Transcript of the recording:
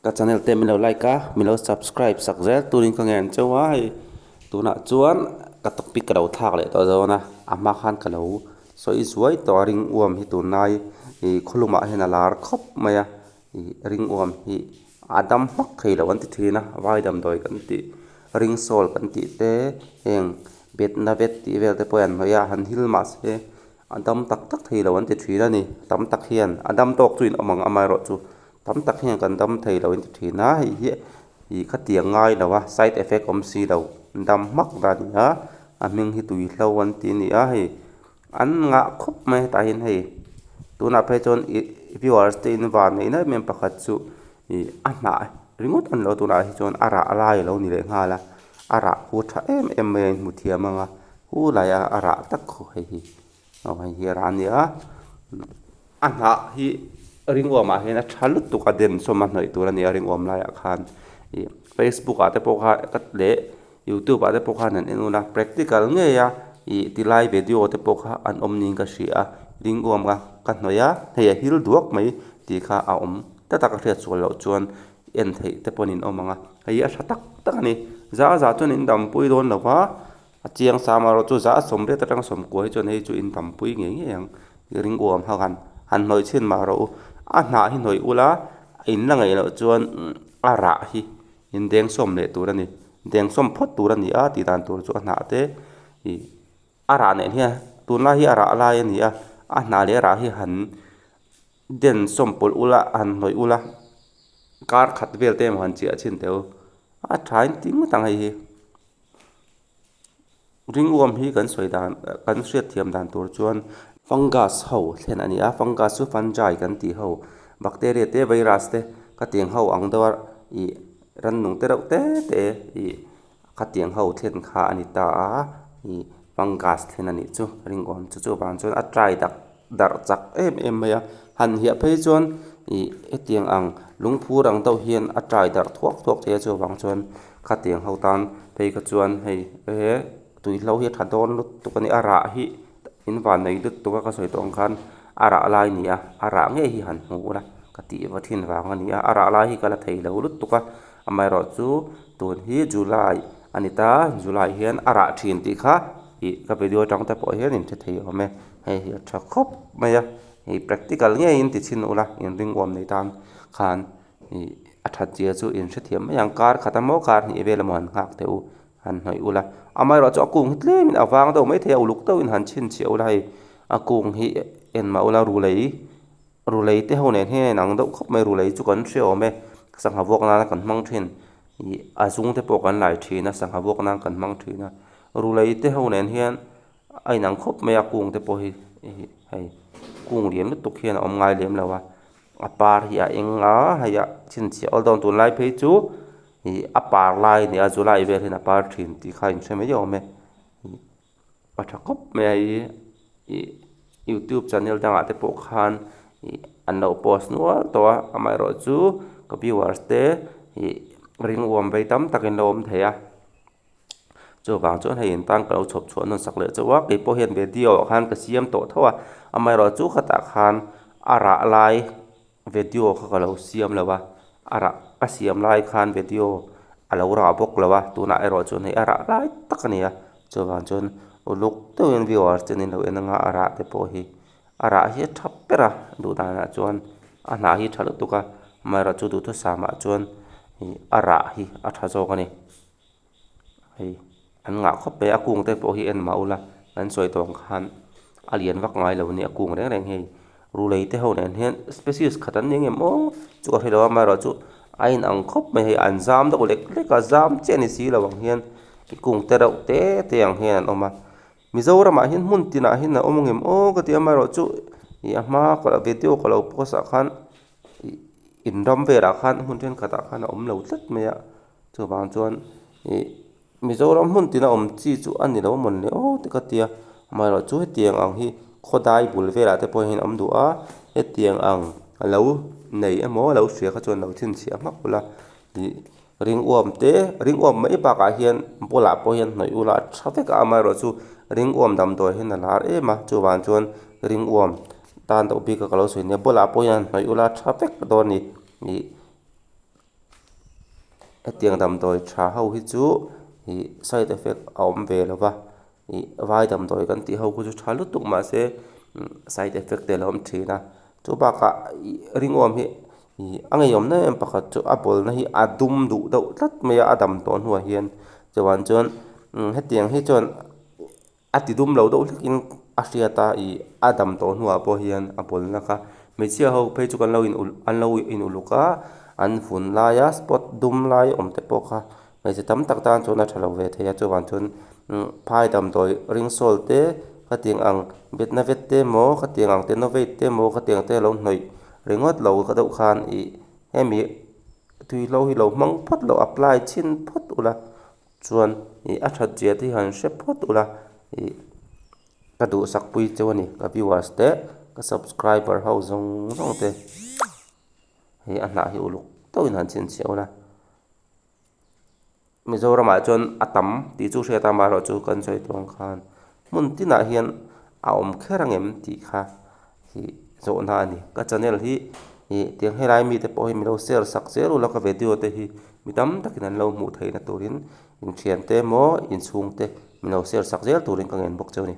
Ka channel te min lo like a, min lo subscribe sak zel turin ka ngen chauh a hei tunah chuan ka topic ka lo thlak leh tawh dawn a, a hma khan ka lo sawi zuai tawh a ring uam hi tunlai ih khawlumah hian a lar khawp mai a, ih ring uam hi a dam hmak thei lo an ti thin a, vai damdawi kan tih ring sawl kan tih te heng betna vet tih vel te pawh hi an hnawih a han hil mahse a dam tak tak thei lo an ti thin a ni, tam tak hian a dam tawk chu in awm ang amaherawhchu Tam tak hian kan dam thei lo in ti thin a, hei hi ih khatiang ngai lo a side effect awm si lo dam hmak dan a ni a, a hming hi tuihlo an ti a ni a hei an ngah khawp mai hetah hian hei tunah phei chuan ih viewers te in van neih na em em pakhat chu ih a hnah ringawt a ni lo tunah hi chuan a rah lai a lo ni leh nghal a, a rah khu tha em em mai a inhmu thiam ang a khulai a a rah tak khu hei hi. Aw hei hi a rah a ni a a hnah hi ringuamah hian a tha lutuk a den sawm a hnawih tur a ni a ringuam laiah khan ih facebook ah te pawh khan ka leh youtube ah te pawh khan an en un a practical ngei a ih tilai video te pawh kha an awm niin ka hria a ringuam kha ka hnawih a hei a hil duak mai tih kha a awm ta tak a hriat sual loh chuan en theih te pawhin in awm ang a hei hi a tha tak tak a ni za za chuan in dampui dawn lo va. A chiang sa amaherawh chu za 80 atanga 90 hi chuan hei chu in tampui ngei ngei ang i ring uam hak han han hnawih chhin mah rawh u a hnah hi hnawih ula in la ngaih loh chuan a rah hi in deng sawm leh tur a ni deng sawm phawt tur a ni a tih dan tur chu a hnah te ih a rah nen hian tunlai hi a rah lai a ni a a hnah leh a rah hi han den sawm pawlh ula han hnawih ula kar khat vel te emaw han chiah chhin teh u a tha in ti ngawt ang hei hi. Ringuam hi kan sawi dan kan hriat thiam dan tur chuan fungus ho thlen a ni a fungus chu fungi kan tih ho bacteria te virus te khatiang ho ang deuh a ih rannung te reuh te te ih khatiang ho thlen kha a ni ta a ih fungus thlen a nih chu ringuam chu chuvang chuan a try dak darh chak em em mai a han hiah phei chuan ih hetiang ang lungphur ang deuh hian a try darh thuak thuak thei a chuvang chuan Khatiang ho tan phei kha chuan hei he tuihlo hi a tha dawn lutuk a ni a rah hi in van nei lutuk a ka sawi tawh ang khan a rah lai a ni a a rah ngei hi han hmu ula ka tih va thin vang a ni a a rah lai hi ka la thei lo lutuk a amaherawhchu tun hi July a ni ta July hian a rah thin tih kha ih ka video atang te pawh hian in hre thei awm e hei hi a tha khawp mai a ih practical ngeiin ti chhin ula inringuam nei tan khan. Ih a that zia chu in hrethiam mai ang kar khat a maw kar hnih vel emaw han nghak teh u han hnawih ula amaherawhchu a kung hi tlem in a vang deuh maithei a uluk deuhin han chhinchhiah ula hei a kung hi en mah ula rulei rulei te ho nen hian a inang deuh khawp mai rulei chu kan hre awm e sangha vuak nana kan hmang thin ih a zung te pawh kan lai thin a sangha vuak nan kan hmang thin a rulei te ho nen hian a inang khawp mai a kung te pawh hi hei kung lian lutuk hian a awm ngai lem lo a. A par hi a eng a hei a chhinchhiah awl dawn tunlai phei chu ih a par lai a ni a July vel hian a par thin tih kha in hre mai awm e ih a tha khawp mai a hei ih youtube channel dangah te pawh khan ih an lo post nual tawh a amaherawhchu ka viewers te ih ring uam vei tam takin lo awm thei a. Chuvang chuan hei in tan ka lo chhawp chhuah nawn sak leh chauh a, kei pawh hian video ah khan ka siam tawh tho a, amaherawhchu khatah khan a rah lai video kha ka lo siam lo a, a rah ka siam lai khan video a lo rah bawk lo a, tunah erawh chuan hei a rah lai tak a ni a, chuvang chuan uluk deuhin viewers ten in lo en anga a rah te pawh hi a rah hi a tha ber a duh danah chuan a hnah hi a tha lutuk a, amaherawhchu duhthusam ah chuan ih a rah hi a tha zawk a ni. Hei an ngah khawp mai a kung te pawh hi en mah ula kan sawi tawh ang khan a lian vak ngai lo a nia a kung reng reng hei rulei te ho nen hian species khat an ni ang em aw chu ka hrelo a amaherawhchu a inang khawp mai hei an zam deuh lek lek a zam chiah ni si lo ang hian kung te reuh te te ang hian an awm a Mizoramah hian hmun tinah hian a awm ang em aw ka ti a amaherawhchu ih a hma video ka lo post ah khan ih in ram velah khan hmun thenkhatah khan a awm lo tlat mai a. Chuvang chuan ih Mizoram hmun tina awm chi chu a ni lo mawn le aw te ka tia amaherawh chu hetiang ang hi khawdai bul velah te pawh hian a awm duh a hetiang ang a lo nei emaw a lo hria kha chuan lo chhinchhiah hmak ula ih ring uam te ring uam mai bakah hian bulah pawh hian hnawih ula a tha vek a amaherawh chu ring uam damdawi hian a lar em a chuvang chuan ring uam tan deuh bik a ka lo sawi nia bulah pawh hian hnawih ula a tha vek dawn a ni ih. Hetiang damdawi tha ho hi chu ih side effect a awm ve lo va ih vai damdawi kan tih ho khu chu tha lutuk mahse side effect te a lo awm thin a chu bakah ih ringawm hi ih a ngeiawm em em pakhat chu a bawlna hi a dum duh deuh tlat mai a a dam tawh hnuah hian chuvang chuan hetiang hi chuan A ti dum lo deuh hlekin a hriat a ih a dam tawh hnuah pawh hian a bawlna kha hmeichhia ho phei chu kan lo in ulh an lo in uluk a an vun laia spot dum lai awm te pawh kha hmeichhe tam tak tan chuan a tha lo ve thei a chuvang chuan phai damdawi ring sawl te khatiang ang betna vet te emaw khatiang ang tenovate te emaw khatiang te lo hnawih ringawt lo deuh khan ih hemi tuihlo hi lo hmang phawt lo apply chhin phawt ula. Chuan ih a that zia te hi han hre phawt ula ih ka duhsak pui cheu a ni ka viewers te ka subscriber ho zawng zawng te hei a hnah hi uluk deuhin han chhinchhiah ula Mizoramah chuan a tam tih chu hriat a amaherawhchu kan sawi tawh ang khan hmun tinah hian a awm kher ang em tih kha ih zawhna a ni ka channel hi ih tiang helai mite pawh hi min lo share sak zel ula ka video te hi mi tam takin an lo hmuh theihna turin inthiante emaw inchhungte min lo share sak zel turin ka ngen bawk cheu a ni.